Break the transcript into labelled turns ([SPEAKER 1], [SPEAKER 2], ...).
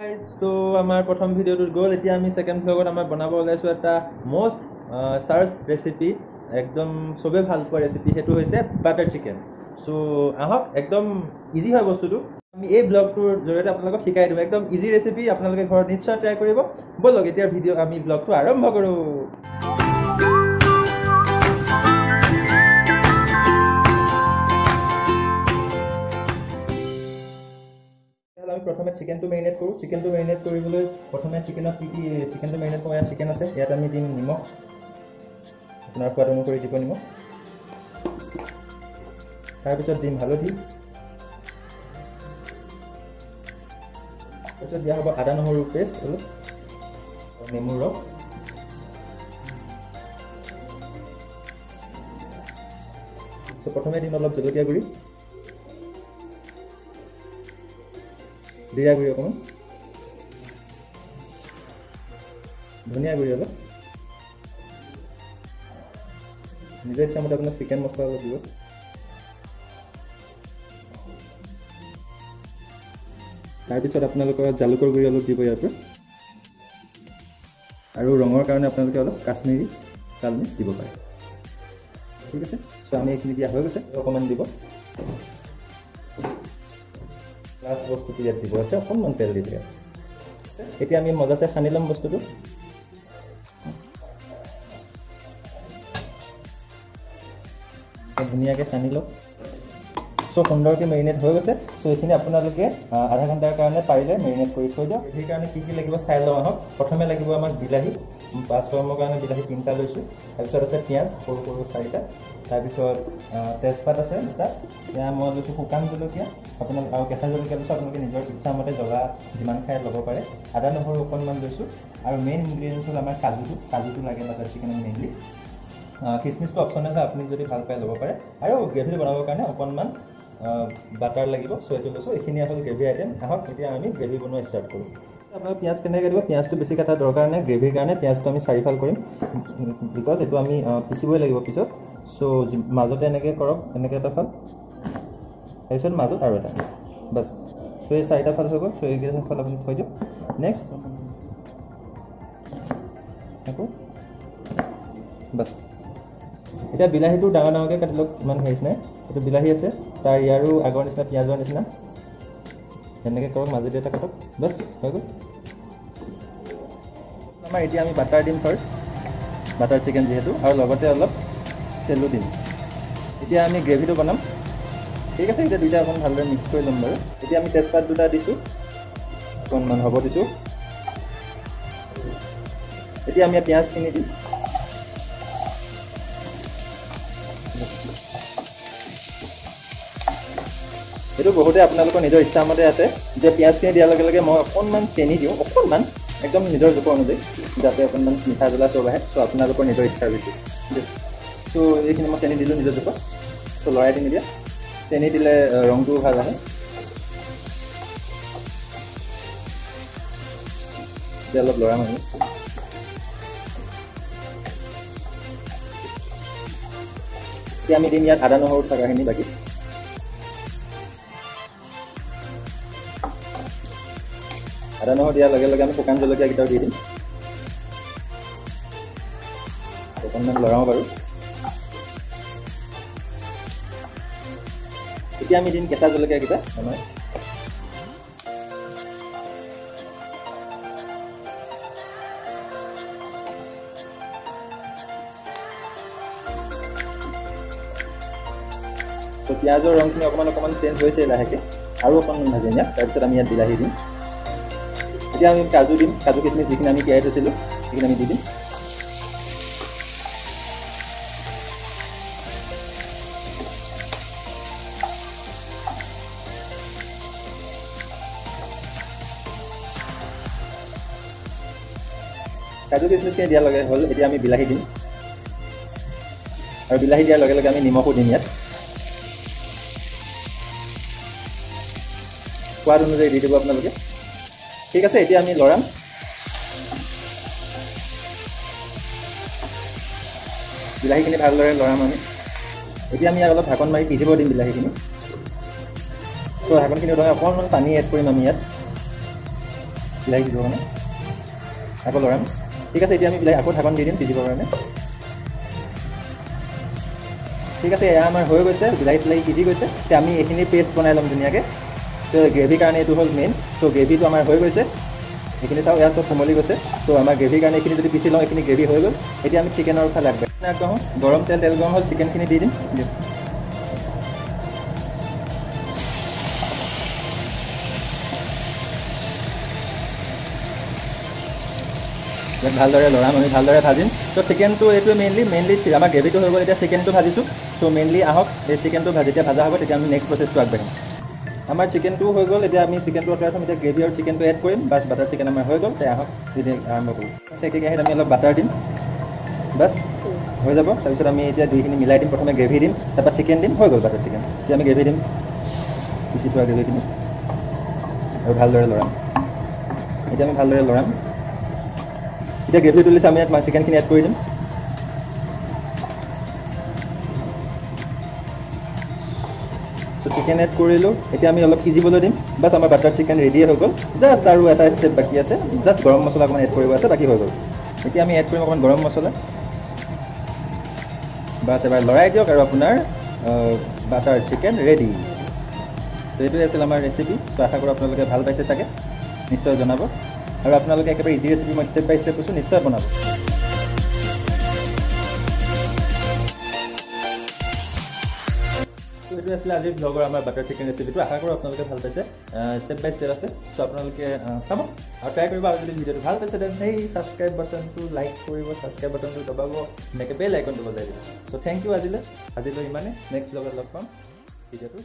[SPEAKER 1] তো আমাৰ প্ৰথম ভিডিঅ'টোত গ'ল। এতিয়া আমি ছেকেণ্ড ভ্লগত আমাৰ বনাব ওলাইছোঁ এটা মষ্ট চাৰ্চ ৰেচিপি, একদম চবেই ভাল পোৱা ৰেচিপি, সেইটো হৈছে বাটাৰ চিকেন। চ' আহক, একদম ইজি হয় বস্তুটো। আমি এই ব্লগটোৰ জৰিয়তে আপোনালোকক শিকাই দিওঁ, একদম ইজি ৰেচিপি, আপোনালোকে ঘৰত নিশ্চয় ট্ৰাই কৰিব। ব'লক এতিয়া ভিডিঅ' আমি ব্লগটো আৰম্ভ কৰোঁ। আমি প্ৰথমে চিকেনটো মেৰিনেট কৰোঁ। চিকেনটো মেৰিনেট কৰিবলৈ প্ৰথমে চিকেনত কি কি চিকেনটো মেৰিনেট কৰোঁ, ইয়াত চিকেন আছে, ইয়াত আমি দিম নিমখ, আপোনাৰ সোৱাদ অনুসৰি দিব নিমখ। তাৰপিছত দিম হালধি, তাৰপিছত দিয়া হ'ব আদা নহৰু পেষ্ট অলপ, নেমুৰ ৰস, চ' প্ৰথমে দিম অলপ জলকীয়া গুড়ি, জিৰা গুড়ি অকণমান, ধনিয়া গুড়ি অলপ, নিজৰ ইচ্ছামতে আপোনাৰ চিকেন মছলা অলপ দিব। তাৰপিছত আপোনালোকৰ জালুকৰ গুড়ি অলপ দিব ইয়াৰ পৰা, আৰু ৰঙৰ কাৰণে আপোনালোকে অলপ কাশ্মীৰী লাল মিৰ্চ দিব পাৰে। ঠিক আছে, চ' আমি এইখিনি দিয়া হৈ গৈছে, অকণমান দিব। লাষ্ট বস্তুটো ইয়াত দিব আছে, অকণমান তেল দি দিয়া। এতিয়া আমি মজাছে সানি ল'ম বস্তুটো। ধুনীয়াকৈ সানি লওক। চ' সুন্দৰকৈ মেৰিনেট হৈ গৈছে। চ' এইখিনি আপোনালোকে আধা ঘণ্টাৰ কাৰণে পাৰিলে মেৰিনেট কৰি থৈ দিয়ক। সেইকাৰণে কি কি লাগিব চাই লওঁ আহক। প্ৰথমে লাগিব আমাক বিলাহী, 5 গ্ৰামৰ কাৰণে বিলাহী 3টা লৈছোঁ। তাৰপিছত আছে পিঁয়াজ সৰু সৰু 4টা, তাৰপিছত তেজপাত আছে 2টা, এয়া মই লৈছোঁ শুকান জলকীয়া, আপোনালোক আৰু কেঁচা জলকীয়া লৈছোঁ, আপোনালোকে নিজৰ ইচ্ছামতে জ্বলা যিমান খাই ল'ব পাৰে। আদা নহৰু অকণমান লৈছোঁ, আৰু মেইন ইনগ্ৰিডিয়েণ্ট হ'ল আমাৰ কাজুটো, কাজুটো লাগে বাটাৰ চিকেনত মেইনলি। খিচমিচটো অপশ্যনেল হয়, আপুনি যদি ভাল পায় ল'ব পাৰে। আৰু গ্ৰেভিটো বনাবৰ কাৰণে অকণমান বাটাৰ লাগিব, চ' এইটো লৈছোঁ। এইখিনি হ'ল গ্ৰেভি আইটেম। আহক এতিয়া আমি গ্ৰেভি বনোৱা ষ্টাৰ্ট কৰোঁ। আপোনালোকে পিঁয়াজ কেনেকৈ দিব, পিঁয়াজটো বেছি কটাৰ দৰকাৰ নাই গ্ৰেভিৰ কাৰণে। পিঁয়াজটো আমি চাৰিফাল কৰিম, because এইটো আমি পিচিবই লাগিব পিছত। চ' মাজতে এনেকৈ কৰক, এনেকৈ এটা ফাল, তাৰপিছত মাজত আৰু এটা, বাছ। চ' এই 4টা ফাল হৈ গ'ল। চ' এইকেইটা ফাল আপুনি থৈ দিয়ক। নেক্সট আকৌ বাছ। এতিয়া বিলাহীটো ডাঙৰ ডাঙৰকৈ কাটি লওক, ইমান হেৰি নাই। এইটো বিলাহী আছে, তাৰ ইয়াৰো আগৰ নিচিনা পিঁয়াজৰ নিচিনা এনেকৈ কৰক, মাজেদি এটা কাটক, বাছ হৈ গ'ল। আমাৰ এতিয়া আমি বাটাৰ দিম ফাৰ্ষ্ট, বাটাৰ চিকেন যিহেতু, আৰু লগতে অলপ তেলো দিম। এতিয়া আমি গ্ৰেভিটো বনাম। ঠিক আছে, এতিয়া দুইটা অকণ ভালদৰে মিক্স কৰি ল'ম বাৰু। এতিয়া আমি তেজপাত 2টা দিছোঁ, অকণমান হ'ব দিছোঁ। এতিয়া আমি পিঁয়াজখিনি দিম। এইটো বহুতে আপোনালোকৰ নিজৰ ইচ্ছামতে আছে যে পিঁয়াজখিনি দিয়াৰ লগে লগে মই অকণমান চেনি দিওঁ, অকণমান একদম নিজৰ জোখৰ অনুযায়ী, যাতে অকণমান মিঠা জ্বলা চব আহে। চ' আপোনালোকৰ নিজৰ ইচ্ছাৰ ভিত্তিত। চ' এইখিনি মই চেনি দিলোঁ নিজৰ জোখত। চ' লৰাই দিম এতিয়া। চেনি দিলে ৰংটোও ভাল আহে। এতিয়া অলপ লৰাম আমি। এতিয়া আমি দিম ইয়াত আদা নহৰু থকাখিনি বাকী। আদা নহৰু দিয়াৰ লগে লগে আমি শুকান জলকীয়াকেইটাও দি দিম, অকণমান লৰাওঁ বাৰু। এতিয়া আমি দিম কেঁচা জলকীয়াকেইটা আমাৰ। তো পিঁয়াজৰ ৰংখিনি অকণমান অকণমান চেঞ্জ হৈছে লাহেকৈ, আৰু অকণমান ভাজিম ইয়াত। তাৰপিছত আমি ইয়াত বিলাহী দিম। এতিয়া আমি কাজু দিম, কাজু কিচমিচ যিখিনি আমি তিয়াই থৈছিলোঁ সেইখিনি আমি দি দিম। কাজু কিচমিচখিনি দিয়াৰ লগে হ'ল। এতিয়া আমি বিলাহী দিম, আৰু বিলাহী দিয়াৰ লগে লগে আমি নিমখো দিম ইয়াত, সোৱাদ অনুযায়ী দি দিব আপোনালোকে। ঠিক আছে, এতিয়া আমি লৰাম। বিলাহীখিনি ভালদৰে লৰাম আমি। এতিয়া আমি ইয়াত অলপ ঢাকন মাৰি সিজিব দিম বিলাহীখিনি। চ' ঢাকনখিনি উদঙাই অকণমান পানী এড কৰিম আমি ইয়াত। বিলাহী সিজিবৰ কাৰণে আকৌ লৰাম। ঠিক আছে, এতিয়া আমি বিলাহী আকৌ ঢাকন দি দিম সিজিবৰ কাৰণে। ঠিক আছে, এয়া আমাৰ হৈ গৈছে, বিলাহী চিলাহী সিজি গৈছে। এতিয়া আমি এইখিনি পেষ্ট বনাই ল'ম ধুনীয়াকৈ। ত' গ্ৰেভিৰ কাৰণে এইটো হ'ল মেইন। চ' গ্ৰেভিটো আমাৰ হৈ গৈছে, এইখিনি চাওক, এয়া চব কোমলি গৈছে। চ' আমাৰ গ্ৰেভিৰ কাৰণে এইখিনি যদি পিচি লওঁ, এইখিনি গ্ৰেভি হৈ গ'ল। এতিয়া আমি চিকেনৰ ফালে আগবাঢ়োঁ। গৰম তেল, তেল গৰম হ'ল, চিকেনখিনি দি দিম। ইয়াত ভালদৰে লৰাম, আমি ভালদৰে ভাজিম। ত' চিকেনটো এইটোৱে মেইনলি আমাৰ গ্ৰেভিটো হৈ গ'ল, এতিয়া চিকেনটো ভাজিছোঁ। চ' মেইনলি আহক, এই চিকেনটো যেতিয়া ভাজা হ'ব তেতিয়া আমি নেক্সট প্ৰচেছটো আগবাঢ়িম। আমাৰ চিকেনটোও হৈ গ'ল, এতিয়া আমি চিকেনটো আঁতৰাই থ'ম। এতিয়া গ্ৰেভি আৰু চিকেনটো এড কৰিম, বাছ বাটাৰ চিকেন আমাৰ হৈ গ'ল। তেতিয়া আহক যেতিয়া আৰম্ভ কৰোঁ। এতিয়া কেৰাহীত আমি অলপ বাটাৰ দিম, বাছ হৈ যাব। তাৰপিছত আমি এতিয়া দুইখিনি মিলাই দিম, প্ৰথমে গ্ৰেভি দিম, তাৰপৰা চিকেন দিম, হৈ গ'ল বাটাৰ চিকেন। এতিয়া আমি গ্ৰেভি দিম, পিচি থোৱা গ্ৰেভিখিনি, আৰু ভালদৰে লৰাম। এতিয়া আমি ভালদৰে লৰাম। এতিয়া গ্ৰেভি তুলিছে, আমি ইয়াত চিকেনখিনি এড কৰি দিম। চ' চিকেন এড কৰিলোঁ, এতিয়া আমি অলপ সিজিবলৈ দিম। বাছ আমাৰ বাটাৰ চিকেন ৰেডিয়ে হৈ গ'ল। জাষ্ট আৰু এটা ষ্টেপ বাকী আছে, জাষ্ট গৰম মছলা অকণমান এড কৰিব আছে, বাকী হৈ গ'ল। এতিয়া আমি এড কৰিম অকণমান গৰম মছলা। বাছ এবাৰ লৰাই দিয়ক আৰু আপোনাৰ বাটাৰ চিকেন ৰেডি। ত' এইটোৱে আছিল আমাৰ ৰেচিপি। চ' আশা কৰোঁ আপোনালোকে ভাল পাইছে চাগে, নিশ্চয় জনাব। আৰু আপোনালোকে একেবাৰে ইজি ৰেচিপি, মই ষ্টেপ বাই ষ্টেপ কৈছোঁ, নিশ্চয় বনাব। এইটো আছিলে আজিৰ ব্লগৰ আমাৰ বাটাৰ চিকেন ৰেচিপিটো। আশা কৰোঁ আপোনালোকে ভাল পাইছে, ষ্টেপ বাই ষ্টেপ আছে। চ' আপোনালোকে চাব আৰু ট্ৰাই কৰিব। আৰু যদি ভিডিঅ'টো ভাল পাইছে then সেই ছাবস্ক্ৰাইব বাটনটো লাইক কৰিব, ছাবস্ক্ৰাইব বাটনটো দবাব, ধুনীয়াকৈ বেল আইকনটো বজাই দিব। চ' thank U, আজিলৈ ইমানে। নেক্সট ব্লগত লগ পাম। ভিডিঅ'টো